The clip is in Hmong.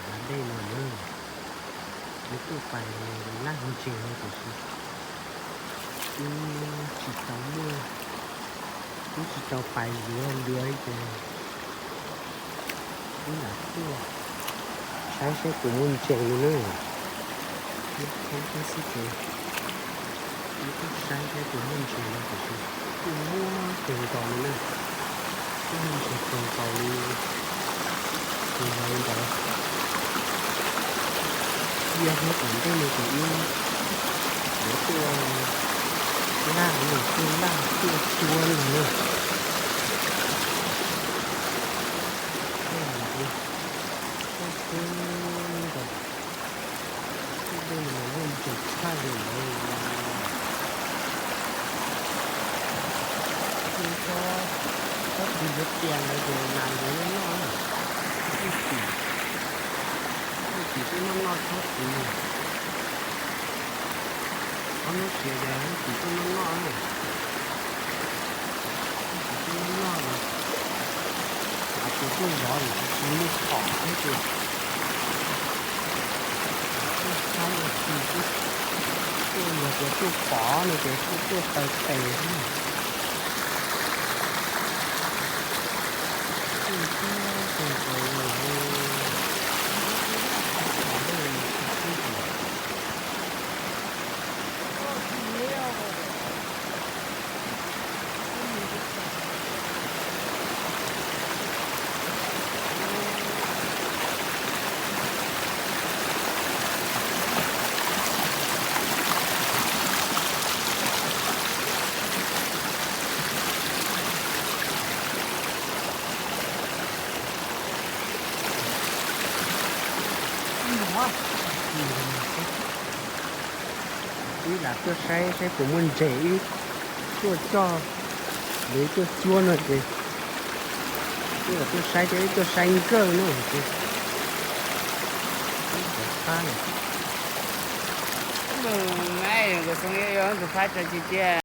Hav dej no na, wb tuaj pais laj ntses no tiam sis wb tsis tau muaj, wb tsis tau pais yuav lawm ces wb lam tuaj saib saib puas muaj ntses no na. Wb khoob thiab xwb ces wb tuaj saib saib puas muaj ntses no tiam sis kuj muaj kawg nkaus li na. Kuj muaj ntses kawg nkaus li. Ces yog li ntawd, cia hnub tom ntej no ces wb yuav tuaj laj no, tuaj laj tuaj cuab no na. Tuaj cuab nkaus. Tej dej no mas muaj ntses tshaj li ntawd. Tsob, tsob txiv yuav tias ntawd ces nas yuav noj noj na. Tsob twj sim, tsob twj sim tuaj noj noj tsob txiv. Ob hnub tsiav ces tsob txiv tuaj noj noj na. Tsob txiv tuaj noj noj los, av ces tuaj zov los tsis muaj phom thiab ces tuaj saib ua si xwb. Tuaj yog tias tuaj pom no ces tuaj taw tes xwb. Tuaj thiab tes nkaus li lawm. Tom ntej no xwb ces Wb lam tuaj saib saib puas muaj ntses, wb tuaj coj, wb tuaj cuab no ces wb lam tuaj saib thiab, wb tuaj saib nkawj no ces wb rov qab lawm. Tus phab tso tsis tiag.